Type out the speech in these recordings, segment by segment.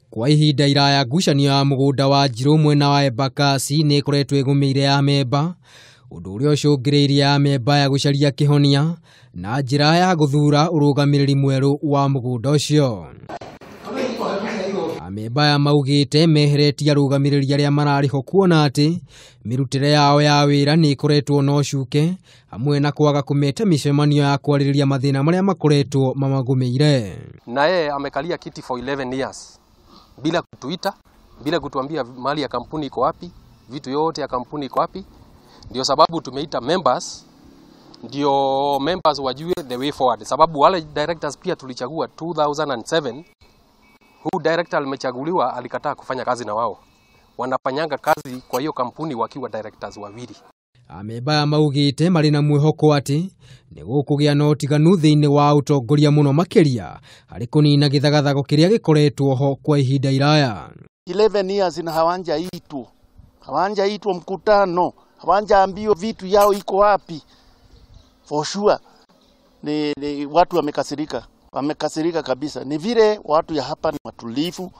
Kwa ihinda iraya ngucanio ya mũgũnda wa Njirũ mwena wa Embakasi nĩ ĩkoretwo ĩgũmĩire amemba, ũndũ ũrĩa ũcũngĩrĩirie amemba aya gũcaria kĩhonia na njĩra ya gũthuura ũrũgamĩrĩri mwerũ wa mũgũnda ũcio. Amemba aya maugĩte meheretie arũgamĩrĩri arĩa mararĩ ho kuona atĩ mĩrutĩre yao ya wĩra nĩ ĩkoretwo na ũcuke hamwe na kwaga kũmeta mĩcemanio ya kwarĩrĩria mathĩna marĩa makoretwo mamagũmĩire. Na yeye amekalia kiti for 11 years bila kutuita, bila kutuambia mali ya kampuni iko wapi, vitu yote ya kampuni iko wapi. Ndio sababu tumeita members, ndio members wajue the way forward, sababu wale directors pia tulichagua 2007. Huu director alimechaguliwa alikataa kufanya kazi na wao, wanafanyanga kazi kwa hiyo kampuni wakiwa directors wawili. Amemba aya maugĩte marĩ na mwĩhoko atĩ nĩ gũkũgĩa na ũtiganu thĩinĩ wa ũtongoria mũno makĩria harĩ kũnina gĩthagathago kĩrĩa gĩkoretwo ho kwa ihinda iraya. 11 years na hawanjaitwa mkutano, hawanjaambiwa vitu yao iko wapi. For sure ni watu wamekasirika, wamekasirika kabisa. Ni vile watu ya hapa ni watulivu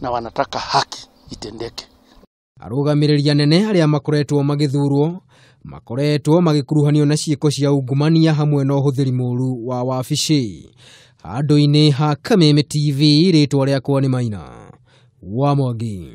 na wanataka haki itendeke. Arũgamĩrĩri anene arĩa makoretwo magĩthurwo makoretwo magĩkuruhanio na ciĩko cia ungumania hamwe na ũhũthĩri mũru wa wabici. Handũ-inĩ ha Kameme TV, rĩtwa rĩakwa nĩ Maina wa Mwangi.